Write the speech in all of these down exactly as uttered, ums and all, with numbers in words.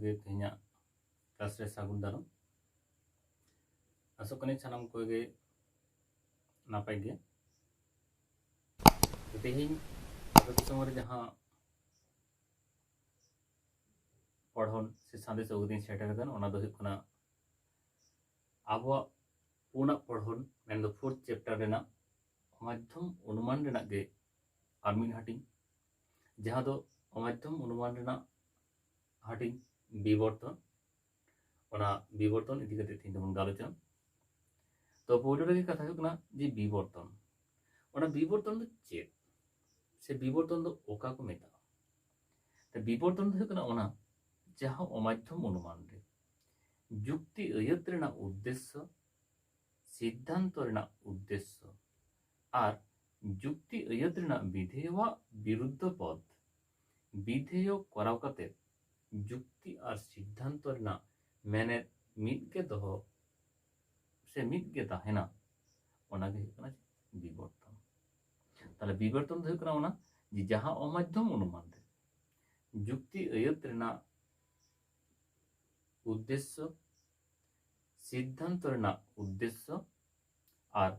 ᱜᱮ ᱛᱮᱦᱮᱧᱟᱜ ᱠᱞᱟᱥ ᱨᱮ ᱥᱟᱹᱜᱩᱱ ᱫᱟᱨᱟᱢ᱾ ᱟᱥᱚᱜ ᱠᱟᱹᱱᱟᱹᱧ ᱥᱟᱱᱟᱢ ᱠᱚᱜᱮ ᱱᱟᱯᱟᱭ ᱜᱮ᱾ ᱛᱚ ᱛᱮᱦᱮᱧ ᱟᱯᱮ ᱠᱚ ᱥᱟᱢᱟᱝ ᱨᱮ ᱡᱟᱦᱟᱸ ᱯᱚᱲᱦᱚᱱ ᱥᱮ ᱥᱟᱸᱫᱮᱥ ᱟᱹᱜᱩ ᱠᱟᱛᱮᱧ ᱥᱮᱴᱮᱨ ᱟᱠᱟᱱ, ᱚᱱᱟ ᱫᱚ ᱦᱩᱭᱩᱜ ᱠᱟᱱᱟ ᱟᱵᱚᱣᱟᱜ ᱯᱩᱱᱟᱜ ᱯᱚᱲᱦᱚᱱ, ᱢᱮᱱᱫᱚ ᱯᱷᱳᱨᱛᱷ ᱪᱮᱯᱴᱟᱨ ᱨᱮᱱᱟᱜ ᱚᱢᱟᱫᱽᱫᱷᱚᱢ ᱚᱱᱩᱢᱟᱱ ᱨᱮᱱᱟᱜ ᱜᱮ ᱟᱨ ᱢᱤᱫ ᱦᱟᱹᱴᱤᱧ, ᱡᱟᱦᱟᱸ ᱫᱚ ᱚᱢᱟᱫᱽᱫᱷᱚᱢ ᱚᱱᱩᱢᱟᱱ ᱨᱮᱱᱟᱜ ᱦᱟᱹᱴᱤᱧ ᱵᱤᱵᱚᱨᱛᱚᱱ᱾ ᱚᱱᱟ ᱵᱤᱵᱚᱨᱛᱚᱱ ᱤᱫᱤ ᱠᱟᱛᱮ ᱛᱮᱦᱮᱧ ᱫᱚᱵᱚᱱ ᱜᱟᱞᱚᱪᱟ᱾ ᱛᱚ ᱯᱳᱭᱞᱳ ᱨᱮᱜᱮ ᱠᱟᱛᱷᱟ ᱦᱩᱭᱩᱜ ᱠᱟᱱᱟ ᱡᱮ ᱵᱤᱵᱚᱨᱛᱚᱱ, ᱚᱱᱟ ᱵᱤᱵᱚᱨᱛᱚᱱ ᱫᱚ ᱪᱮᱫ, ᱥᱮ ᱵᱤᱵᱚᱨᱛᱚᱱ ᱫᱚ ᱚᱠᱟ ᱠᱚ ᱢᱮᱛᱟᱜᱼᱟ? ᱛᱚ ᱵᱤᱵᱚᱨᱛᱚᱱ ᱫᱚ ᱦᱩᱭᱩᱜ ᱠᱟᱱᱟ ᱚᱱᱟ ᱡᱟᱦᱟᱸ ᱚᱢᱟᱫᱽᱫᱷᱚᱢ ᱚᱱᱩᱢᱟᱱ ᱨᱮ ᱡᱩᱠᱛᱤ ᱟᱹᱭᱟᱹᱛ ᱨᱮᱱᱟᱜ ᱩᱫᱽᱫᱮᱥᱥᱚ, ᱥᱤᱫᱽᱫᱷᱟᱱᱛᱚ ᱨᱮᱱᱟᱜ ᱩᱫᱽᱫᱮᱥᱥᱚ ᱟᱨ ᱡᱩᱠᱛᱤ ᱟᱹᱭᱟᱹᱛ ᱨᱮᱱᱟᱜ ᱵᱤᱫᱷᱮᱭᱚᱣᱟᱜ ᱵᱤᱨᱩᱫᱽᱫᱷᱚ ᱯᱚᱫ ᱵᱤᱫᱷᱮᱭᱚ ᱠᱚᱨᱟᱣ ᱠᱟᱛᱮ ᱡᱩᱠᱛᱤ ᱟᱨ ᱥᱤᱫᱽᱫᱷᱟᱱᱛᱚ ᱨᱮᱱᱟᱜ ᱢᱮᱱᱮᱛ ᱢᱤᱫ ᱜᱮ ᱫᱚᱦᱚ ᱥᱮ ᱢᱤᱫ ᱜᱮ ᱛᱟᱦᱮᱱᱟ, ᱚᱱᱟ ᱜᱮ ᱦᱩᱭᱩᱜ ᱠᱟᱱᱟ ᱵᱤᱵᱚᱨᱛᱚᱱ᱾ ᱛᱟᱦᱞᱮ ᱵᱤᱵᱚᱨᱛᱚᱱ ᱫᱚ ᱦᱩᱭᱩᱜ ᱠᱟᱱᱟ ᱚᱱᱟ ᱡᱮ ᱡᱟᱦᱟᱸ ᱚᱢᱟᱫᱽᱫᱷᱚᱢ ᱚᱱᱩᱢᱟᱱ ᱨᱮ ᱡᱩᱠᱛᱤ ᱟᱹᱭᱟᱹᱛ ᱨᱮᱱᱟᱜ ᱩᱫᱽᱫᱮᱥᱥᱚ, ᱥᱤᱫᱽᱫᱷᱟᱱᱛᱚ ᱨᱮᱱᱟᱜ ᱩᱫᱽᱫᱮᱥᱥᱚ ᱟᱨ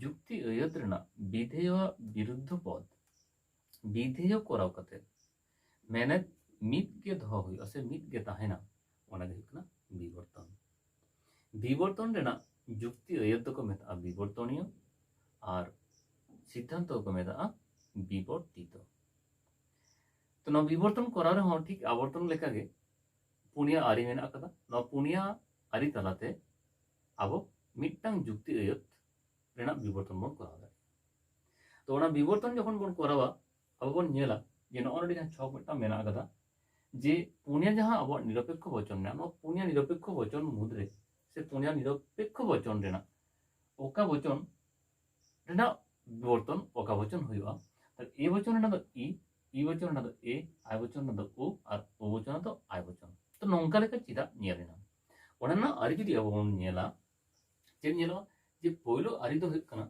ᱡᱩᱠᱛᱤ ᱟᱹᱭᱟᱹᱛ ᱨᱮᱱᱟᱜ ᱵᱤᱫᱷᱮᱭᱚᱣᱟᱜ ᱵᱤᱨᱩᱫᱽᱫᱷᱚ ᱯᱚᱫ ᱵᱤᱫᱷᱮᱭᱚ ᱠᱚᱨᱟᱣ ᱠᱟᱛᱮ ᱢᱮᱱᱮᱛ ᱢᱤᱫ ᱜᱮ ᱫᱚᱦᱚ ᱦᱩᱭᱩᱜᱼᱟ ᱥᱮ ᱢᱤᱫ ᱜᱮ ᱛᱟᱦᱮᱱᱟ, ᱚᱱᱟ ᱜᱮ ᱦᱩᱭᱩᱜ ᱠᱟᱱᱟ ᱵᱤᱵᱚᱨᱛᱚᱱ᱾ ᱵᱤᱵᱚᱨᱛᱚᱱ ᱨᱮᱱᱟᱜ ᱡᱩᱠᱛᱤ ᱟᱹᱭᱟᱹᱛ ᱫᱚᱠᱚ ᱢᱮᱛᱟᱜᱼᱟ ᱵᱤᱵᱚᱨᱛᱚᱱᱤᱭᱚ ᱟᱨ ᱥᱤᱫᱽᱫᱷᱟᱱᱛᱚ ᱫᱚᱠᱚ ᱢᱮᱛᱟᱜᱼᱟ ᱵᱤᱵᱚᱨᱛᱤᱛᱚ᱾ ᱛᱚ ᱱᱚᱣᱟ ᱵᱤᱵᱚᱨᱛᱚᱱ ᱠᱚᱨᱟᱣ ᱨᱮᱦᱚᱸ ᱴᱷᱤᱠ ᱟᱵᱚᱨᱛᱚᱱ ᱞᱮᱠᱟᱜᱮ ᱯᱩᱱᱭᱟ ᱟᱹᱨᱤ ᱢᱮᱱᱟᱜ ᱟᱠᱟᱫᱟ᱾ ᱱᱚᱣᱟ ᱯᱩᱱᱭᱟ ᱟᱹᱨᱤ ᱛᱟᱞᱟᱛᱮ ᱟᱵᱚ ᱢᱤᱫᱴᱟᱝ ᱡᱩᱠᱛᱤ ᱟᱹᱭᱟᱹᱛ ᱨᱮᱱᱟᱜ ᱵᱤᱵᱚᱨᱛᱚᱱ ᱵᱚᱱ ᱠᱚᱨᱟᱣ ᱫᱟᱲᱮᱭᱟᱜᱼᱟ᱾ ᱛᱚ ᱚᱱᱟ ᱵᱤᱵᱚᱨᱛᱚᱱ ᱡᱚᱠᱷᱚᱱ ᱵᱚᱱ ᱠᱚᱨᱟᱣᱟ, ᱟᱵᱚ ᱵᱚᱱ ᱧᱮᱞᱟ ᱡᱮ ᱱᱚᱜᱼᱚ ᱱᱚᱰᱮ ᱡᱟᱦᱟᱸ ᱪᱷᱚᱠ ᱢᱤᱫᱴᱟᱝ ᱢᱮᱱᱟᱜ ᱟᱠᱟᱫᱟ, ᱡᱮ ᱯᱩᱱᱭᱟ ᱡᱟᱦᱟᱸ ᱟᱵᱚᱣᱟᱜ ᱱᱤᱨᱚᱯᱮᱠᱠᱷᱚ ᱵᱚᱪᱚᱱ ᱢᱮᱱᱟᱜᱼᱟ, ᱱᱚᱣᱟ ᱯᱩᱱᱭᱟ ᱱᱤᱨᱚᱯᱮᱠᱠᱷᱚ ᱵᱚᱪᱚᱱ ᱢᱩᱫᱽᱨᱮ ᱥᱮ ᱯᱩᱱᱭᱟ ᱱᱤᱨᱚᱯᱮᱠᱠᱷᱚ ᱵᱚᱪᱚᱱ ᱨᱮᱱᱟᱜ ᱚᱠᱟ ᱵᱚᱪᱚᱱ ᱨᱮᱱᱟᱜ ᱵᱤᱵᱚᱨᱛᱚᱱ ᱚᱠᱟ ᱵᱚᱪᱚᱱ ᱦᱩᱭᱩᱜᱼᱟ? ᱛᱟᱦᱞᱮ ᱮ ᱵᱚᱪᱚᱱ ᱨᱮᱱᱟᱜ ᱫᱚ ᱤ, ᱤ ᱵᱚᱪᱚᱱ ᱨᱮᱱᱟᱜ ᱫᱚ ᱮ, ᱟᱭ ᱵᱚᱪᱚᱱ ᱨᱮᱱᱟᱜ ᱫᱚ ᱳ ᱟᱨ ᱳ ᱵᱚᱪᱚᱱ ᱨᱮᱱᱟᱜ ᱫᱚ ᱟᱭ ᱵᱚᱪᱚᱱ᱾ ᱛᱚ ᱱᱚᱝᱠᱟ ᱞᱮᱠᱟ ᱪᱮᱫᱟᱜ ᱧᱮᱞ ᱮᱱᱟ? ᱚᱱᱟ ᱨᱮᱱᱟᱜ ᱟᱹᱨᱤ ᱡᱩᱫᱤ ᱟᱵᱚ ᱵᱚᱱ ᱧᱮᱞᱟ, ᱪᱮᱫ ᱧᱮᱞᱚᱜᱼᱟ? ᱡᱮ ᱯᱳᱭᱞᱳ ᱟᱹᱨᱤ ᱫᱚ ᱦᱩᱭᱩᱜ ᱠᱟᱱᱟ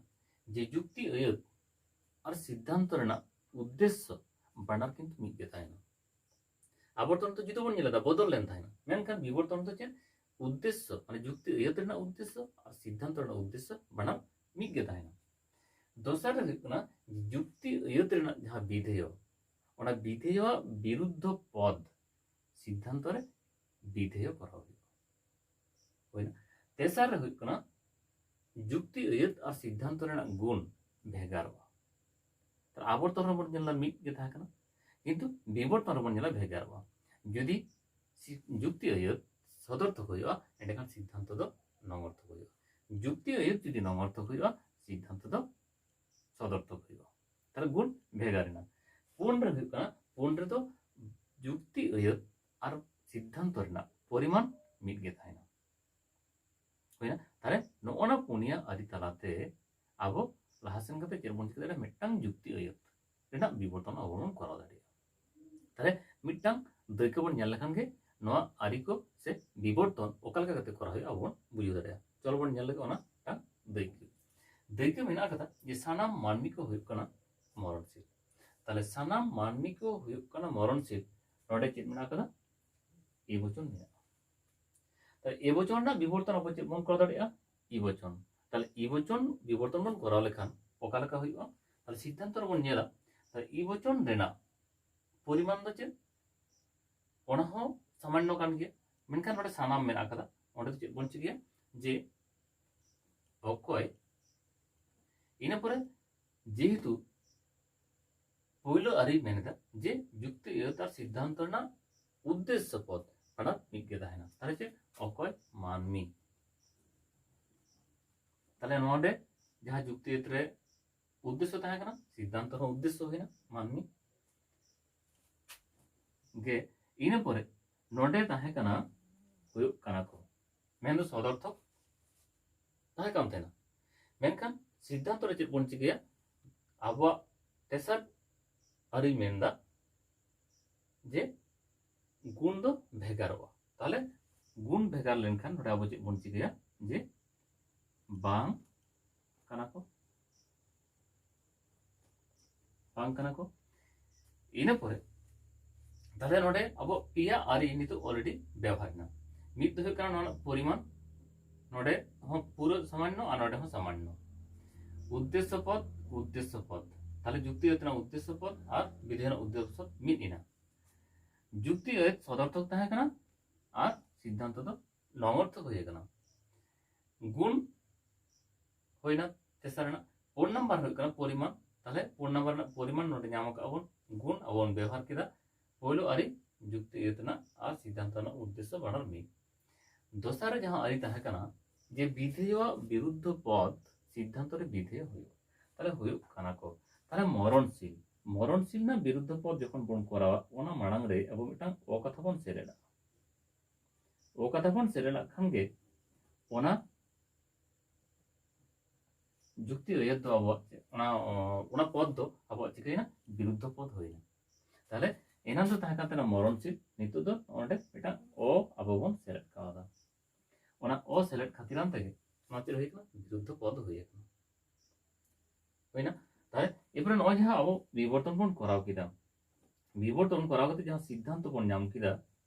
ᱡᱮ ᱡᱩᱠᱛᱤ ᱟᱹᱭᱟᱹᱛ ᱟᱨ ᱥᱤᱫᱽᱫᱷᱟᱱᱛᱚ ᱨᱮᱱᱟᱜ ᱩᱫᱽᱫᱮᱥᱥᱚ ᱵᱟᱱᱟᱨ ᱠᱤᱱᱛᱩ ᱢᱤᱫ ᱜᱮ ᱛᱟᱦᱮᱱᱟ᱾ ᱟᱵᱚᱨᱛᱚᱱ ᱫᱚ ᱡᱩᱫᱟᱹ ᱵᱚᱱ ᱧᱮᱞ ᱮᱫᱟ, ᱵᱚᱫᱚᱞ ᱞᱮᱱ ᱛᱟᱦᱮᱱᱟ, ᱢᱮᱱᱠᱷᱟᱱ ᱵᱤᱵᱚᱨᱛᱚᱱ ᱫᱚ ᱪᱮᱫ? ᱩᱫᱽᱫᱮᱥᱥᱚ, ᱢᱟᱱᱮ ᱡᱩᱠᱛᱤ ᱟᱹᱭᱟᱹᱛ ᱨᱮᱱᱟᱜ ᱩᱫᱽᱫᱮᱥᱥᱚ ᱟᱨ ᱥᱤᱫᱽᱫᱷᱟᱱᱛᱚ ᱨᱮᱱᱟᱜ ᱩᱫᱽᱫᱮᱥᱥᱚ ᱵᱟᱱᱟᱨ ᱢᱤᱫ ᱜᱮ ᱛᱟᱦᱮᱱᱟ᱾ ᱫᱚᱥᱟᱨ ᱨᱮ ᱦᱩᱭᱩᱜ ᱠᱟᱱᱟ ᱡᱩᱠᱛᱤ ᱟᱹᱭᱟᱹᱛ ᱨᱮᱱᱟᱜ ᱡᱟᱦᱟᱸ ᱵᱤᱫᱷᱮᱭᱚ, ᱚᱱᱟ ᱵᱤᱫᱷᱮᱭᱚᱣᱟᱜ ᱵᱤᱨᱩᱫᱽᱫᱷᱚ ᱯᱚᱫ ᱥᱤᱫᱽᱫᱷᱟᱱᱛᱚ ᱨᱮ ᱵᱤᱫᱷᱮᱭᱚ ᱠᱚᱨᱟᱣ ᱦᱩᱭᱩᱜᱼᱟ᱾ ᱦᱩᱭᱱᱟ᱾ ᱛᱮᱥᱟᱨ ᱨᱮ ᱦᱩᱭᱩᱜ ᱠᱟᱱᱟ ᱡᱩᱠᱛᱤ ᱟᱹᱭᱟᱹᱛ ᱟᱨ ᱥᱤᱫᱽᱫᱷᱟᱱᱛᱚ ᱨᱮᱱᱟᱜ ᱜᱩᱱ ᱵᱷᱮᱜᱟᱨᱚᱜᱼᱟ᱾ ᱛᱟᱦᱞᱮ ᱟᱵᱚᱨᱛᱚᱱ ᱨᱮᱵᱚᱱ ᱧᱮᱞᱟ ᱢᱤᱫ ᱜᱮ ᱛᱟᱦᱮᱸ ᱠᱟᱱᱟ, ᱠᱤᱱᱛᱩ ᱵᱤᱵᱚᱨᱛᱚᱱ ᱨᱮᱵᱚᱱ ᱧᱮᱞᱟ ᱵᱷᱮᱜᱟᱨᱚᱜᱼᱟ᱾ ᱡᱩᱫᱤ ᱥᱤ-, ᱡᱩᱠᱛᱤ ᱟᱹᱭᱟᱹᱛ ᱥᱚᱫᱚᱨᱛᱷᱚᱠ ᱦᱩᱭᱩᱜᱼᱟ, ᱮᱸᱰᱮᱠᱷᱟᱱ ᱥᱤᱫᱽᱫᱷᱟᱱᱛᱚ ᱫᱚ ᱱᱚᱝᱚᱨᱛᱷᱚᱠ ᱦᱩᱭᱩᱜᱼᱟ᱾ ᱡᱩᱠᱛᱤ ᱟᱹᱭᱟᱹᱛ ᱡᱩᱫᱤ ᱱᱚᱝᱚᱨᱛᱷᱚᱠ ᱦᱩᱭᱩᱜᱼᱟ, ᱥᱤᱫᱽᱫᱷᱟᱱᱛᱚ ᱫᱚ ᱥᱚᱫᱚᱨᱛᱷᱚᱠ ᱦᱩᱭᱩᱜᱼᱟ᱾ ᱛᱟᱦᱞᱮ ᱜᱩᱱ ᱵᱷᱮᱜᱟᱨ ᱮᱱᱟ᱾ ᱯᱩᱱ ᱨᱮ ᱦᱩᱭᱩᱜ ᱠᱟᱱᱟ, ᱯᱩᱱ ᱨᱮᱫᱚ ᱡᱩᱠᱛᱤ ᱟᱹᱭᱟᱹᱛ ᱟᱨ ᱥᱤᱫᱽᱫᱷᱟᱱᱛᱚ ᱨᱮᱱᱟᱜ ᱯᱚᱨᱤᱢᱟᱱ ᱢᱤᱫ ᱜᱮ ᱛᱟᱦᱮᱱᱟ᱾ ᱦᱩᱭᱱᱟ᱾ ᱛᱟᱦᱞᱮ ᱱᱚᱜᱼᱚ ᱱᱟ ᱯᱩᱱᱭᱟ ᱟᱹᱨᱤ ᱛᱟᱞᱟᱛᱮ ᱟᱵᱚ ᱞᱟᱦᱟ ᱥᱮᱱ ᱠᱟᱛᱮ ᱪᱮᱫ ᱵᱚᱱ ᱪᱤᱠᱟᱹ ᱫᱟᱲᱮᱭᱟᱜᱼᱟ? ᱢᱤᱫᱴᱟᱝ ᱡᱩᱠᱛᱤ ᱟᱹᱭᱟᱹᱛ ᱨᱮᱱᱟᱜ ᱵᱤᱵᱚᱨᱛᱚᱱ ᱟᱵᱚ ᱵᱚᱱ ᱠᱚᱨᱟᱣ ᱫᱟᱲᱮᱭᱟᱜᱼᱟ᱾ ᱛᱟᱦᱞᱮ ᱢᱤᱫᱴᱟᱝ ᱫᱟᱹᱭᱠᱟᱹ ᱵᱚᱱ ᱧᱮᱞ ᱞᱮᱠᱷᱟᱱ ᱜᱮ ᱱᱚᱣᱟ ᱟᱹᱨᱤ ᱠᱚ ᱥᱮ ᱵᱤᱵᱚᱨᱛᱚᱱ ᱚᱠᱟ ᱞᱮᱠᱟ ᱠᱟᱛᱮ ᱠᱚᱨᱟᱣ ᱦᱩᱭᱩᱜᱼᱟ ᱟᱵᱚ ᱵᱚᱱ ᱵᱩᱡᱷᱟᱹᱣ ᱫᱟᱲᱮᱭᱟᱜᱼᱟ᱾ ᱪᱚᱞᱚ ᱵᱚᱱ ᱧᱮᱞ ᱞᱮᱜᱮ ᱚᱱᱟ ᱢᱤᱫᱴᱟᱝ ᱫᱟᱹᱭᱠᱟᱹ᱾ ᱫᱟᱹᱭᱠᱟᱹ ᱢᱮᱱᱟᱜ ᱠᱟᱫᱟ ᱡᱮ ᱥᱟᱱᱟᱢ ᱢᱟᱹᱱᱢᱤ ᱠᱚ ᱦᱩᱭᱩᱜ ᱠᱟᱱᱟ ᱢᱚᱨᱚᱱᱥᱤᱞ᱾ ᱛᱟᱦᱞᱮ ᱥᱟᱱᱟᱢ ᱢᱟᱹᱱᱢᱤ ᱠᱚ ᱦᱩᱭᱩᱜ ᱠᱟᱱᱟ ᱢᱚᱨᱚᱱᱥᱤᱞ, ᱱᱚᱰᱮ ᱪᱮᱫ ᱢᱮᱱᱟᱜ ᱠᱟᱫᱟ? ᱮ ᱵᱚᱪᱚᱱ ᱢᱮᱱᱟᱜᱼᱟ᱾ ᱛᱟᱦᱞᱮ ᱮ ᱵᱚᱪᱚᱱ ᱨᱮᱱᱟᱜ ᱵᱤᱵᱚᱨᱛᱚᱱ ᱟᱵᱚ ᱪᱮᱫ ᱵᱚᱱ ᱠᱚᱨᱟᱣ ᱫᱟᱲᱮᱭᱟᱜᱼᱟ? ᱤ ᱵᱚᱪᱚᱱ᱾ ᱛᱟᱦᱞᱮ ᱤ ᱵᱚᱪᱚᱱ ᱵᱤᱵᱚᱨᱛᱚᱱ ᱵᱚᱱ ᱠᱚᱨᱟᱣ ᱞᱮᱠᱷᱟᱱ ᱚᱠᱟ ᱞᱮᱠᱟ ᱦᱩᱭᱩᱜᱼᱟ? ᱛᱟᱦᱞᱮ ᱥᱤᱫᱽᱫᱷᱟᱱᱛᱚ ᱨᱮᱵᱚᱱ ᱧᱮᱞᱟ, ᱛᱟᱦᱞᱮ ᱤ ᱵᱚᱪᱚᱱ ᱨᱮᱱᱟᱜ ᱯᱚᱨᱤᱢᱟᱱ ᱫᱚ ᱪᱮᱫ? ᱚᱱᱟ ᱦᱚᱸ ᱥᱟᱢᱟᱱᱱᱚ ᱠᱟᱱ ᱜᱮᱭᱟ, ᱢᱮᱱᱠᱷᱟᱱ ᱱᱚᱰᱮ ᱥᱟᱱᱟᱢ ᱢᱮᱱᱟᱜ ᱟᱠᱟᱫᱟ᱾ ᱚᱸᱰᱮ ᱫᱚ ᱪᱮᱫ ᱵᱚᱱ ᱪᱤᱠᱟᱹᱭᱟ? ᱡᱮ ᱚᱠᱚᱭ, ᱤᱱᱟᱹ ᱯᱚᱨᱮ ᱡᱮᱦᱮᱛᱩ ᱯᱳᱭᱞᱳ ᱟᱹᱨᱤ ᱢᱮᱱ ᱮᱫᱟ ᱡᱮ ᱡᱩᱠᱛᱤ ᱟᱹᱭᱟᱹᱛ ᱟᱨ ᱥᱤᱫᱽᱫᱷᱟᱱᱛᱚ ᱨᱮᱱᱟᱜ ᱩᱫᱽᱫᱮᱥᱥᱚ ᱯᱚᱫ ᱚᱱᱟ ᱢᱤᱫ ᱜᱮ ᱛᱟᱦᱮᱱᱟ᱾ ᱛᱟᱦᱞᱮ ᱪᱮᱫ? ᱚᱠᱚᱭ? ᱢᱟᱹᱱᱢᱤ᱾ ᱛᱟᱦᱞᱮ ᱱᱚᱰᱮ ᱡᱟᱦᱟᱸ ᱡᱩᱠᱛᱤ ᱟᱹᱭᱟᱹᱛ ᱨᱮ ᱩᱫᱽᱫᱮᱥᱥᱚ ᱛᱟᱦᱮᱸ ᱠᱟᱱᱟ, ᱥᱤᱫᱽᱫᱷᱟᱱᱛᱚ ᱦᱚᱸ ᱩᱫᱽᱫᱮᱥᱥᱚ ᱦᱩᱭᱱᱟ, ᱢᱟᱹᱱᱢᱤ ᱜᱮ᱾ ᱤᱱᱟᱹ ᱯᱚᱨᱮ ᱱᱚᱰᱮ ᱛᱟᱦᱮᱸ ᱠᱟᱱᱟ ᱦᱩᱭᱩᱜ ᱠᱟᱱᱟ ᱠᱚ, ᱢᱮᱱᱫᱚ ᱥᱚᱫᱚᱨᱛᱷᱚᱠ ᱛᱟᱦᱮᱸ ᱠᱟᱱ ᱛᱟᱦᱮᱱᱟ᱾ ᱢᱮᱱᱠᱷᱟᱱ ᱥᱤᱫᱽᱫᱷᱟᱱᱛᱚ ᱨᱮ ᱪᱮᱫ ᱵᱚᱱ ᱪᱤᱠᱟᱹᱭᱟ? ᱟᱵᱚᱣᱟᱜ ᱛᱮᱥᱟᱨ ᱟᱹᱨᱤ ᱢᱮᱱᱫᱟ ᱡᱮ ᱜᱩᱱ ᱫᱚ ᱵᱷᱮᱜᱟᱨᱚᱜᱼᱟ᱾ ᱛᱟᱦᱞᱮ ᱜᱩᱱ ᱵᱷᱮᱜᱟᱨ ᱞᱮᱱᱠᱷᱟᱱ ᱱᱚᱰᱮ ᱟᱵᱚ ᱪᱮᱫ ᱵᱚᱱ ᱪᱤᱠᱟᱹᱭᱟ? ᱡᱮ ᱵᱟᱝ ᱠᱟᱱᱟ ᱠᱚ, ᱵᱟᱝ ᱠᱟᱱᱟ ᱠᱚ᱾ ᱤᱱᱟᱹ ᱯᱚᱨᱮ ᱛᱟᱦᱞᱮ ᱱᱚᱰᱮ ᱟᱵᱚ ᱯᱮᱭᱟ ᱟᱹᱨᱤ ᱱᱤᱛᱚᱜ already ᱵᱮᱣᱦᱟᱨ ᱮᱱᱟ᱾ ᱢᱤᱫ ᱫᱚ ᱦᱩᱭᱩᱜ ᱠᱟᱱᱟ ᱱᱚᱣᱟ ᱨᱮᱱᱟᱜ ᱯᱚᱨᱤᱢᱟᱱ, ᱱᱚᱰᱮ ᱦᱚᱸ ᱯᱩᱨᱟᱹ ᱥᱟᱢᱟᱱᱱᱚ ᱟᱨ ᱱᱚᱰᱮ ᱦᱚᱸ ᱥᱟᱢᱟᱱᱱᱚ᱾ ᱩᱫᱽᱫᱮᱥᱥᱚ ᱯᱚᱫ, ᱩᱫᱽᱫᱮᱥᱥᱚ ᱯᱚᱫ, ᱛᱟᱦᱞᱮ ᱡᱩᱠᱛᱤ ᱟᱹᱭᱟᱹᱛ ᱨᱮᱱᱟᱜ ᱩᱫᱽᱫᱮᱥᱥᱚ ᱯᱚᱫ ᱟᱨ ᱵᱤᱫᱷᱮᱭ ᱨᱮᱱᱟᱜ ᱩᱫᱽᱫᱮᱥᱥᱚ ᱯᱚᱫ ᱢᱤᱫ ᱮᱱᱟ᱾ ᱡᱩᱠᱛᱤ ᱟᱹᱭᱟᱹᱛ ᱥᱚᱫᱚᱨᱛᱷᱚᱠ ᱛᱟᱦᱮᱸ ᱠᱟᱱᱟ ᱟᱨ ᱥᱤᱫᱽᱫᱷᱟᱱᱛᱚ ᱫᱚ ᱱᱚᱝᱚᱨᱛᱷᱚᱠ ᱦᱩᱭ ᱟᱠᱟᱱᱟ᱾ ᱜᱩᱱ ᱦᱩᱭᱱᱟ ᱛᱮᱥᱟᱨ ᱨᱮᱱᱟᱜ᱾ ᱯᱩᱱ ᱱᱟᱢᱵᱟᱨ ᱦᱩᱭᱩᱜ ᱠᱟᱱᱟ ᱯᱚᱨᱤᱢᱟᱱ᱾ ᱛᱟᱦᱞᱮ ᱯᱩᱱ ᱱᱟᱢᱵᱟᱨ ᱨᱮᱱᱟᱜ ᱯᱚᱨᱤᱢᱟᱱ ᱱᱚᱰᱮ ᱧᱟᱢ ᱟᱠᱟᱫ ᱵᱚᱱ, ᱜᱩᱱ ᱟᱵᱚ ᱵᱚᱱ ᱵᱮᱣᱦᱟᱨ ᱠᱮᱫᱟ᱾ ᱯᱳᱭᱞᱳ ᱟᱹᱨᱤ ᱡᱩᱠᱛᱤ ᱟᱹᱭᱟᱹᱛ ᱨᱮᱱᱟᱜ ᱟᱨ ᱥᱤᱫᱽᱫᱷᱟᱱᱛᱚ ᱨᱮᱱᱟᱜ ᱩᱫᱽᱫᱮᱥᱥᱚ ᱵᱟᱱᱟᱨ ᱢᱤᱫ᱾ ᱫᱚᱥᱟᱨ ᱨᱮ ᱡᱟᱦᱟᱸ ᱟᱹᱨᱤ ᱛᱟᱦᱮᱸ ᱠᱟᱱᱟ ᱡᱮ ᱵᱤᱫᱷᱮᱭᱚᱣᱟᱜ ᱵᱤᱨᱩᱫᱽᱫᱷᱚ ᱯᱚᱫ ᱥᱤᱫᱽᱫᱷᱟᱱᱛᱚ ᱨᱮ ᱵᱤᱫᱷᱮᱭᱚ ᱦᱩᱭᱩᱜᱼᱟ, ᱛᱟᱦᱞᱮ ᱦᱩᱭᱩᱜ ᱠᱟᱱᱟ ᱠᱚ᱾ ᱛᱟᱦᱞᱮ ᱢᱚᱨᱚᱱᱥᱤᱞ, ᱢᱚᱨᱚᱱᱥᱤᱞ ᱨᱮᱱᱟᱜ ᱵᱤᱨᱩᱫᱽᱫᱷᱚ ᱯᱚᱫ ᱡᱚᱠᱷᱚᱱ ᱵᱚᱱ ᱠᱚᱨᱟᱣᱟ, ᱚᱱᱟ ᱢᱟᱲᱟᱝ ᱨᱮ ᱟᱵᱚ ᱢᱤᱫᱴᱟᱝ ᱚ ᱠᱟᱛᱷᱟ ᱵᱚᱱ ᱥᱮᱞᱮᱫᱟ᱾ ᱚ ᱠᱟᱛᱷᱟ ᱵᱚᱱ ᱥᱮᱞᱮᱫ ᱞᱮᱠᱷᱟᱱ ᱜᱮ ᱚᱱᱟ ᱡᱩᱠᱛᱤ ᱟᱹᱭᱟᱹᱛ ᱫᱚ ᱟᱵᱚᱣᱟᱜ ᱪᱮᱫ? ᱚᱱᱟ, ᱚ, ᱚᱱᱟ ᱯᱚᱫ ᱫᱚ ᱟᱵᱚᱣᱟᱜ ᱪᱤᱠᱟᱹᱭᱮᱱᱟ? ᱵᱤᱨᱩᱫᱽᱫᱷᱚ ᱯᱚᱫ ᱦᱩᱭᱮᱱᱟ᱾ ᱛᱟᱦᱞᱮ ᱮᱱᱟᱱ ᱫᱚ ᱛᱟᱦᱮᱸ ᱠᱟᱱ ᱛᱟᱦᱮᱱᱟ ᱢᱚᱨᱚᱱᱥᱤᱞ, ᱱᱤᱛᱚᱜ ᱫᱚ ᱚᱸᱰᱮ ᱢᱤᱫᱴᱟᱝ ᱚ ᱟᱵᱚ ᱵᱚᱱ ᱥᱮᱞᱮᱫ ᱠᱟᱣᱫᱟ᱾ ᱚᱱᱟ ᱚ ᱥᱮᱞᱮᱫ ᱠᱷᱟᱹᱛᱤᱨᱟᱱ ᱛᱮᱜᱮ ᱚᱱᱟ ᱪᱮᱫ ᱦᱩᱭ ᱠᱟᱱᱟ? ᱵᱤᱨᱩᱫᱽᱫᱷᱚ ᱯᱚᱫ ᱦᱩᱭ ᱟᱠᱟᱱᱟ᱾ ᱦᱩᱭᱱᱟ? ᱛᱟᱦᱞᱮ ᱮᱨᱯᱚᱨᱮ ᱱᱚᱜᱼᱚᱭ ᱡᱟᱦᱟᱸ ᱟᱵᱚ ᱵᱤᱵᱚᱨᱛᱚᱱ ᱵᱚᱱ ᱠᱚᱨᱟᱣ ᱠᱮᱫᱟ, ᱵᱤᱵᱚᱨᱛᱚᱱ ᱠᱚᱨᱟᱣ ᱠᱟᱛᱮ ᱡᱟᱦᱟᱸ ᱥᱤᱫᱽᱫᱷᱟᱱᱛᱚ ᱵᱚᱱ ᱧᱟᱢ ᱠᱮᱫᱟ,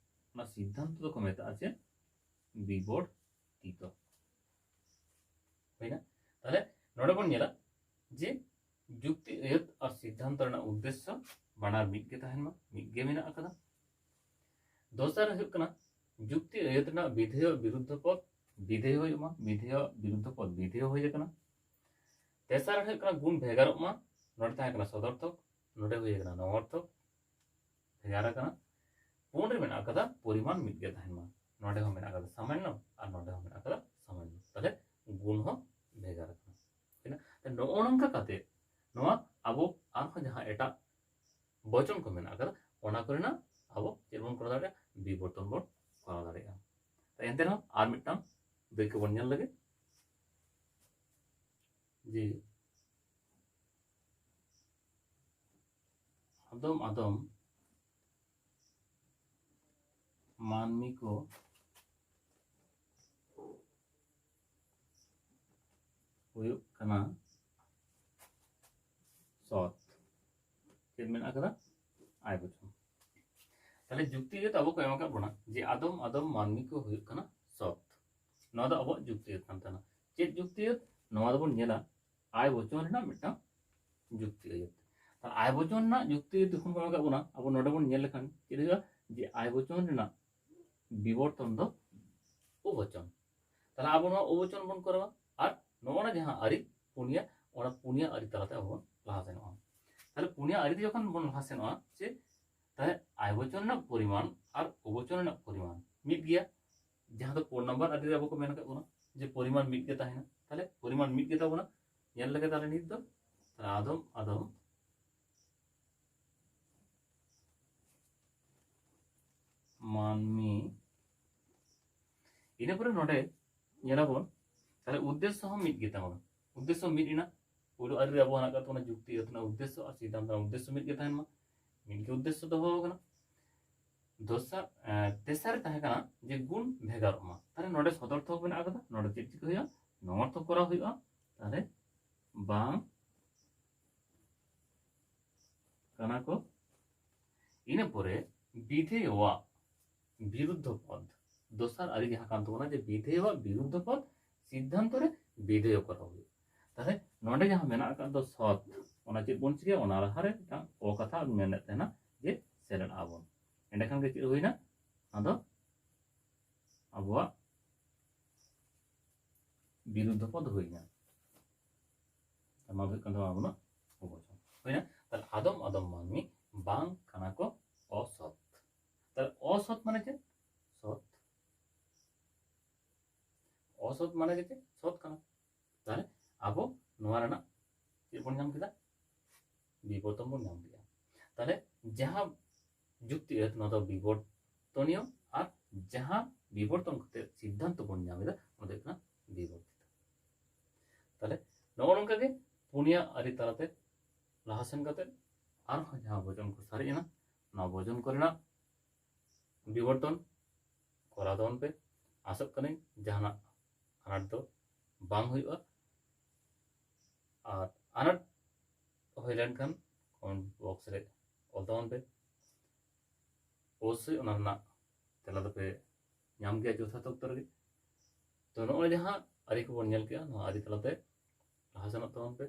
ᱚᱱᱟ ᱥᱤᱫᱽᱫᱷᱟᱱᱛᱚ ᱫᱚᱠᱚ ᱢᱮᱛᱟᱜᱼᱟ ᱪᱮᱫ? ᱵᱤᱵᱚᱨᱛᱤᱛᱚ᱾ ᱦᱩᱭᱱᱟ? ᱛᱟᱦᱞᱮ ᱱᱚᱰᱮ ᱵᱚᱱ ᱧᱮᱞᱟ ᱡᱮ ᱡᱩᱠᱛᱤ ᱟᱹᱭᱟᱹᱛ ᱟᱨ ᱥᱤᱫᱽᱫᱷᱟᱱᱛᱚ ᱨᱮᱱᱟᱜ ᱩᱫᱽᱫᱮᱥᱥᱚ ᱵᱟᱱᱟᱨ ᱢᱤᱫ ᱜᱮ ᱛᱟᱦᱮᱱ ᱢᱟ, ᱢᱤᱫ ᱜᱮ ᱢᱮᱱᱟᱜ ᱟᱠᱟᱫᱟ᱾ ᱫᱚᱥᱟᱨ ᱦᱩᱭᱩᱜ ᱠᱟᱱᱟ ᱡᱩᱠᱛᱤ ᱟᱹᱭᱟᱹᱛ ᱨᱮᱱᱟᱜ ᱵᱤᱫᱷᱮᱭᱚ ᱵᱤᱨᱩᱫᱽᱫᱷᱚ ᱯᱚᱫ ᱵᱤᱫᱷᱮᱭᱚ ᱦᱩᱭᱩᱜ ᱢᱟ, ᱵᱤᱫᱷᱮᱭᱚ ᱵᱤᱨᱩᱫᱽᱫᱷᱚ ᱯᱚᱫ ᱵᱤᱫᱷᱮᱭᱚ ᱦᱩᱭ ᱟᱠᱟᱱᱟ᱾ ᱛᱮᱥᱟᱨ ᱦᱩᱭᱩᱜ ᱠᱟᱱᱟ ᱜᱩᱱ ᱵᱷᱮᱜᱟᱨᱚᱜ ᱢᱟ, ᱱᱚᱰᱮ ᱛᱟᱦᱮᱸ ᱠᱟᱱᱟ ᱥᱚᱫᱚᱨᱛᱷᱚᱠ, ᱱᱚᱰᱮ ᱦᱩᱭ ᱟᱠᱟᱱᱟ ᱱᱚᱝᱚᱨᱛᱷᱚᱠ, ᱵᱷᱮᱜᱟᱨ ᱟᱠᱟᱱᱟ᱾ ᱯᱩᱱ ᱨᱮ ᱢᱮᱱᱟᱜ ᱟᱠᱟᱫᱟ ᱯᱚᱨᱤᱢᱟᱱ ᱢᱤᱫ ᱜᱮ ᱛᱟᱦᱮᱱ ᱢᱟ, ᱱᱚᱰᱮ ᱦᱚᱸ ᱢᱮᱱᱟᱜ ᱟᱠᱟᱫᱟ ᱥᱟᱢᱟᱱᱱᱚ ᱟᱨ ᱱᱚᱰᱮ ᱦᱚᱸ ᱢᱮᱱᱟᱜ ᱟᱠᱟᱫᱟ ᱥᱟᱢᱟᱱᱱᱚ, ᱛᱟᱦᱞᱮ ᱜᱩᱱ ᱦᱚᱸ ᱵᱷᱮᱜᱟᱨ ᱟᱠᱟᱱᱟ᱾ ᱦᱩᱭᱱᱟ? ᱛᱟᱦᱞᱮ ᱱᱚᱜᱼᱚ ᱱᱚᱝᱠᱟ ᱠᱟᱛᱮ ᱱᱚᱣᱟ ᱟᱵᱚ ᱟᱨᱦᱚᱸ ᱡᱟᱦᱟᱸ ᱮᱴᱟᱜ ᱵᱚᱪᱚᱱ ᱠᱚ ᱢᱮᱱᱟᱜ ᱟᱠᱟᱫᱟ, ᱚᱱᱟ ᱠᱚᱨᱮᱱᱟᱜ ᱟᱵᱚ ᱪᱮᱫ ᱵᱚᱱ ᱠᱚᱨᱟᱣ ᱫᱟᱲᱮᱭᱟᱜᱼᱟ? ᱵᱤᱵᱚᱨᱛᱚᱱ ᱵᱚᱱ ᱠᱚᱨᱟᱣ ᱫᱟᱲᱮᱭᱟᱜᱼᱟ᱾ ᱛᱚ ᱮᱱᱛᱮ ᱨᱮᱦᱚᱸ ᱟᱨ ᱢᱤᱫᱴᱟᱝ ᱫᱟᱹᱭᱠᱟᱹ ᱵᱚᱱ ᱧᱮᱞ ᱞᱮᱜᱮ, ᱡᱮ ᱟᱫᱚᱢ ᱟᱫᱚᱢ ᱢᱟᱹᱱᱢᱤ ᱠᱚ ᱦᱩᱭᱩᱜ ᱠᱟᱱᱟ ᱥᱚᱛ᱾ ᱪᱮᱫ ᱢᱮᱱᱟᱜ ᱟᱠᱟᱫᱟ? ᱟᱭ ᱵᱚᱪᱚᱱ᱾ ᱛᱟᱦᱞᱮ ᱡᱩᱠᱛᱤ ᱟᱹᱭᱟᱹᱛ ᱟᱵᱚ ᱠᱚ ᱮᱢ ᱟᱠᱟᱫ ᱵᱚᱱᱟ ᱡᱮ ᱟᱫᱚᱢ ᱟᱫᱚᱢ ᱢᱟᱹᱱᱢᱤ ᱠᱚ ᱦᱩᱭᱩᱜ ᱠᱟᱱᱟ ᱥᱚᱛ᱾ ᱱᱚᱣᱟ ᱫᱚ ᱟᱵᱚᱣᱟᱜ ᱡᱩᱠᱛᱤ ᱟᱹᱭᱟᱹᱛ ᱠᱟᱱ ᱛᱟᱦᱮᱱᱟ᱾ ᱪᱮᱫ ᱡᱩᱠᱛᱤ ᱟᱹᱭᱟᱹᱛ? ᱱᱚᱣᱟ ᱫᱚᱵᱚᱱ ᱧᱮᱞᱟ ᱟᱭ ᱵᱚᱪᱚᱱ ᱨᱮᱱᱟᱜ ᱢᱤᱫᱴᱟᱝ ᱡᱩᱠᱛᱤ ᱟᱹᱭᱟᱹᱛ᱾ ᱛᱟᱦᱞᱮ ᱟᱭ ᱵᱚᱪᱚᱱ ᱨᱮᱱᱟᱜ ᱡᱩᱠᱛᱤ ᱟᱹᱭᱟᱹᱛ ᱡᱚᱠᱷᱚᱱ ᱠᱚ ᱮᱢ ᱟᱠᱟᱫ ᱵᱚᱱᱟ, ᱟᱵᱚ ᱱᱚᱰᱮ ᱵᱚᱱ ᱧᱮᱞ ᱞᱮᱠᱷᱟᱱ ᱪᱮᱫ ᱦᱩᱭᱩᱜᱼᱟ? ᱡᱮ ᱟᱭ ᱵᱚᱪᱚᱱ ᱨᱮᱱᱟᱜ ᱵᱤᱵᱚᱨᱛᱚᱱ ᱫᱚ ᱚᱵᱚᱪᱚᱱ᱾ ᱛᱟᱦᱞᱮ ᱟᱵᱚ ᱱᱚᱣᱟ ᱚᱵᱚᱪᱚᱱ ᱵᱚᱱ ᱠᱚᱨᱟᱣᱟ, ᱟᱨ ᱱᱚᱜᱼᱚ ᱱᱟ ᱡᱟᱦᱟᱸ ᱟᱹᱨᱤ ᱯᱩᱱᱭᱟ, ᱚᱱᱟ ᱯᱩᱱᱭᱟ ᱟᱹᱨᱤ ᱛᱟᱞᱟᱛᱮ ᱟᱵᱚ ᱵᱚᱱ ᱞᱟᱦᱟ ᱥᱮᱱᱚᱜᱼᱟ᱾ ᱛᱟᱦᱞᱮ ᱯᱩᱱᱭᱟ ᱟᱹᱨᱤ ᱛᱮ ᱡᱚᱠᱷᱚᱱ ᱵᱚᱱ ᱞᱟᱦᱟ ᱥᱮᱱᱚᱜᱼᱟ, ᱪᱮᱫ? ᱛᱟᱦᱞᱮ ᱟᱭ ᱵᱚᱪᱚᱱ ᱨᱮᱱᱟᱜ ᱯᱚᱨᱤᱢᱟᱱ ᱟᱨ ᱚᱵᱚᱪᱚᱱ ᱨᱮᱱᱟᱜ ᱯᱚᱨᱤᱢᱟᱱ ᱢᱤᱫ ᱜᱮᱭᱟ, ᱡᱟᱦᱟᱸ ᱫᱚ ᱯᱩᱱ ᱱᱟᱢᱵᱟᱨ ᱟᱹᱨᱤ ᱨᱮ ᱟᱵᱚ ᱠᱚ ᱢᱮᱱ ᱟᱠᱟᱫ ᱵᱚᱱᱟ ᱡᱮ ᱯᱚᱨᱤᱢᱟᱱ ᱢᱤᱫ ᱜᱮ ᱛᱟᱦᱮᱱᱟ᱾ ᱛᱟᱦᱞᱮ ᱯᱚᱨᱤᱢᱟᱱ ᱢᱤᱫ ᱜᱮ ᱛᱟᱵᱚᱱᱟ᱾ ᱧᱮᱞ ᱞᱮᱜᱮ ᱛᱟᱦᱞᱮ ᱱᱤᱛ ᱫᱚ, ᱛᱟᱦᱞᱮ ᱟᱫᱚᱢ ᱟᱫᱚᱢ ᱢᱟᱹᱱᱢᱤ᱾ ᱤᱱᱟᱹ ᱯᱚᱨᱮ ᱱᱚᱰᱮ ᱧᱮᱞᱟᱵᱚᱱ, ᱛᱟᱦᱞᱮ ᱩᱫᱽᱫᱮᱥᱥᱚ ᱦᱚᱸ ᱢᱤᱫ ᱜᱮ ᱛᱟᱵᱚᱱᱟ᱾ ᱩᱫᱽᱫᱮᱥᱥᱚ ᱢᱤᱫ ᱮᱱᱟ, ᱯᱩᱭᱞᱩ ᱟᱹᱨᱤ ᱨᱮ ᱟᱵᱚ ᱦᱮᱱᱟᱜ ᱟᱠᱟᱫ ᱛᱟᱵᱚᱱᱟ ᱡᱩᱠᱛᱤ ᱟᱹᱭᱟᱹᱛ ᱨᱮᱱᱟᱜ ᱩᱫᱽᱫᱮᱥᱥᱚ ᱟᱨ ᱥᱤᱫᱽᱫᱷᱟᱱᱛᱚ ᱨᱮᱱᱟᱜ ᱩᱫᱽᱫᱮᱥᱥᱚ ᱢᱤᱫ ᱜᱮ ᱛᱟᱦᱮᱱ ᱢᱟ, ᱢᱤᱫ ᱜᱮ ᱩᱫᱽᱫᱮᱥᱥᱚ ᱫᱚᱦᱚ ᱟᱠᱟᱱᱟ᱾ ᱫᱚᱥᱟᱨ, ᱮᱸ, ᱛᱮᱥᱟᱨ ᱨᱮ ᱛᱟᱦᱮᱸ ᱠᱟᱱᱟ ᱡᱮ ᱜᱩᱱ ᱵᱷᱮᱜᱟᱨᱚᱜ ᱢᱟ᱾ ᱛᱟᱦᱞᱮ ᱱᱚᱰᱮ ᱥᱚᱫᱚᱨᱛᱷᱚᱠ ᱢᱮᱱᱟᱜ ᱟᱠᱟᱫᱟ, ᱱᱚᱰᱮ ᱪᱮᱫ ᱪᱤᱠᱟᱹ ᱦᱩᱭᱩᱜᱼᱟ? ᱱᱚᱝᱚᱨᱛᱷᱚᱠ ᱠᱚᱨᱟᱣ ᱦᱩᱭᱩᱜᱼᱟ᱾ ᱛᱟᱦᱞᱮ ᱵᱟᱝ ᱠᱟᱱᱟ ᱠᱚ᱾ ᱤᱱᱟᱹ ᱯᱚᱨᱮ ᱵᱤᱫᱷᱮᱭᱚᱣᱟᱜ ᱵᱤᱨᱩᱫᱽᱫᱷᱚ ᱯᱚᱫ, ᱫᱚᱥᱟᱨ ᱟᱹᱨᱤ ᱡᱟᱦᱟᱸ ᱠᱟᱱ ᱛᱟᱵᱚᱱᱟ ᱡᱮ ᱵᱤᱫᱷᱮᱭᱚᱣᱟᱜ ᱵᱤᱨᱩᱫᱽᱫᱷᱚ ᱯᱚᱫ ᱥᱤᱫᱽᱫᱷᱟᱱᱛᱚ ᱨᱮ ᱵᱤᱫᱷᱮᱭᱚ ᱠᱚᱨᱟᱣ ᱦᱩᱭᱩᱜᱼᱟ᱾ ᱛᱟᱦᱞᱮ ᱱᱚᱰᱮ ᱡᱟᱦᱟᱸ ᱢᱮᱱᱟᱜ ᱟᱠᱟᱫ ᱫᱚ ᱥᱚᱛ, ᱚᱱᱟ ᱪᱮᱫ ᱵᱚᱱ ᱪᱤᱠᱟᱹᱭᱟ? ᱚᱱᱟ ᱞᱟᱦᱟᱨᱮ ᱢᱤᱫᱴᱟᱝ ᱚ ᱠᱟᱛᱷᱟ ᱢᱮᱱᱮᱫ ᱛᱟᱦᱮᱱᱟ ᱡᱮ ᱥᱮᱞᱮᱫ ᱟᱵᱚᱱ, ᱮᱸᱰᱮᱠᱷᱟᱱ ᱜᱮ ᱪᱮᱫ ᱦᱩᱭᱱᱟ? ᱟᱫᱚ ᱟᱵᱚᱣᱟᱜ ᱵᱤᱨᱩᱫᱽᱫᱷᱚ ᱯᱚᱫ ᱦᱩᱭᱱᱟ᱾ ᱱᱚᱣᱟ ᱫᱚ ᱦᱩᱭᱩᱜ ᱠᱟᱱ ᱛᱟᱵᱚᱱᱟ ᱟᱵᱚᱱᱟᱜ ᱚᱵᱚᱪᱚᱱ᱾ ᱦᱩᱭᱱᱟ? ᱛᱟᱦᱞᱮ ᱟᱫᱚᱢ ᱟᱫᱚᱢ ᱢᱟᱹᱱᱢᱤ ᱵᱟᱝ ᱠᱟᱱᱟ ᱠᱚ ᱚᱥᱚᱛ᱾ ᱛᱟᱦᱞᱮ ᱚᱥᱚᱛ ᱢᱟᱱᱮ ᱪᱮᱫ? ᱥᱚᱛ᱾ ᱚᱥᱚᱛ ᱢᱟᱱᱮ ᱜᱮ ᱪᱮᱫ? ᱥᱚᱛ ᱠᱟᱱᱟ᱾ ᱛᱟᱦᱞᱮ ᱟᱵᱚ ᱱᱚᱣᱟ ᱨᱮᱱᱟᱜ ᱪᱮᱫ ᱵᱚᱱ ᱧᱟᱢ ᱠᱮᱫᱟ? ᱵᱤᱵᱚᱨᱛᱚᱱ ᱵᱚᱱ ᱧᱟᱢ ᱠᱮᱫᱟ᱾ ᱛᱟᱦᱞᱮ ᱡᱟᱦᱟᱸ ᱡᱩᱠᱛᱤ ᱟᱹᱭᱟᱹᱛ, ᱱᱚᱣᱟ ᱫᱚ ᱵᱤᱵᱚᱨᱛᱚᱱᱤᱭᱚ, ᱟᱨ ᱡᱟᱦᱟᱸ ᱵᱤᱵᱚᱨᱛᱚᱱ ᱠᱟᱛᱮ ᱥᱤᱫᱽᱫᱷᱟᱱᱛᱚ ᱵᱚᱱ ᱧᱟᱢ ᱮᱫᱟ, ᱚᱱᱟ ᱫᱚ ᱦᱩᱭᱩᱜ ᱠᱟᱱᱟ ᱵᱤᱵᱚᱨᱛᱤᱛᱚ᱾ ᱛᱟᱦᱞᱮ ᱱᱚᱜᱼᱚ ᱱᱚᱝᱠᱟ ᱜᱮ ᱯᱩᱱᱭᱟ ᱟᱹᱨᱤ ᱛᱟᱞᱟᱛᱮ ᱞᱟᱦᱟ ᱥᱮᱱ ᱠᱟᱛᱮ ᱟᱨᱦᱚᱸ ᱡᱟᱦᱟᱸ ᱵᱚᱪᱚᱱ ᱠᱚ ᱥᱟᱨᱮᱡ ᱮᱱᱟ, ᱱᱚᱣᱟ ᱵᱚᱪᱚᱱ ᱠᱚᱨᱮᱱᱟᱜ ᱵᱤᱵᱚᱨᱛᱚᱱ ᱠᱚᱨᱟᱣ ᱛᱟᱵᱚᱱ ᱯᱮ᱾ ᱟᱥᱚᱜ ᱠᱟᱹᱱᱟᱹᱧ ᱡᱟᱦᱟᱱᱟᱜ ᱟᱱᱟᱴ ᱫᱚ ᱵᱟᱝ ᱦᱩᱭᱩᱜᱼᱟ, ᱟᱨ ᱟᱱᱟᱴ ᱦᱩᱭ ᱞᱮᱱᱠᱷᱟᱱ comment box ᱨᱮ ᱚᱞ ᱛᱟᱵᱚᱱ ᱯᱮ᱾ ᱚᱵᱚᱥᱥᱳᱭ ᱚᱱᱟ ᱨᱮᱱᱟᱜ ᱛᱮᱞᱟ ᱫᱚᱯᱮ ᱧᱟᱢ ᱜᱮᱭᱟ ᱡᱚᱛᱷᱟᱛ ᱚᱠᱛᱚ ᱨᱮᱜᱮ᱾ ᱛᱚ, ᱱᱚᱜᱼᱚᱭ ᱡᱟᱦᱟᱸ ᱟᱹᱨᱤ ᱠᱚᱵᱚᱱ ᱧᱮᱞ ᱠᱮᱜᱼᱟ, ᱱᱚᱣᱟ ᱟᱹᱨᱤ ᱛᱟᱞᱟᱛᱮ ᱞᱟᱦᱟ ᱥᱮᱱᱚᱜ ᱛᱟᱵᱚᱱ ᱯᱮ᱾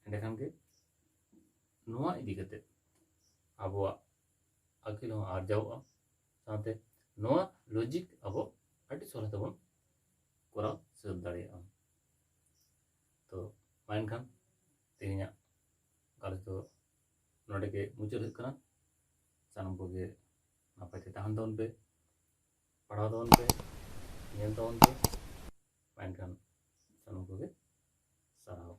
ᱮᱸᱰᱮᱠᱷᱟᱱ ᱜᱮ ᱱᱚᱣᱟ ᱤᱫᱤ ᱠᱟᱛᱮ ᱟᱵᱚᱣᱟᱜ ᱟᱹᱠᱤᱞ ᱦᱚᱸ ᱟᱨᱡᱟᱣᱚᱜᱼᱟ, ᱥᱟᱶᱛᱮ ᱱᱚᱣᱟ ᱞᱚᱡᱤᱠ ᱟᱵᱚ ᱟᱹᱰᱤ ᱥᱚᱞᱦᱮ ᱛᱮᱵᱚᱱ ᱠᱚᱨᱟᱣ ᱥᱟᱹᱛ ᱫᱟᱲᱮᱭᱟᱜᱼᱟ᱾ ᱛᱚ, ᱢᱟ ᱮᱱᱠᱷᱟᱱ ᱛᱮᱦᱮᱧᱟᱜ ᱜᱟᱞᱚᱪ ᱫᱚ ᱱᱚᱰᱮ ᱜᱮ ᱢᱩᱪᱟᱹᱫ ᱦᱩᱭᱩᱜ ᱠᱟᱱᱟ᱾ ᱥᱟᱱᱟᱢ ᱠᱚᱜᱮ ᱱᱟᱯᱟᱭ ᱛᱮ ᱛᱟᱦᱮᱱ ᱛᱟᱵᱚᱱ ᱯᱮ, ᱯᱟᱲᱦᱟᱣ ᱛᱟᱵᱚᱱ ᱯᱮ, ᱧᱮᱞ ᱛᱟᱵᱚᱱ ᱯᱮ᱾ ᱢᱟ ᱮᱱᱠᱷᱟᱱ ᱥᱟᱱᱟᱢ ᱠᱚᱜᱮ ᱥᱟᱨᱦᱟᱣ᱾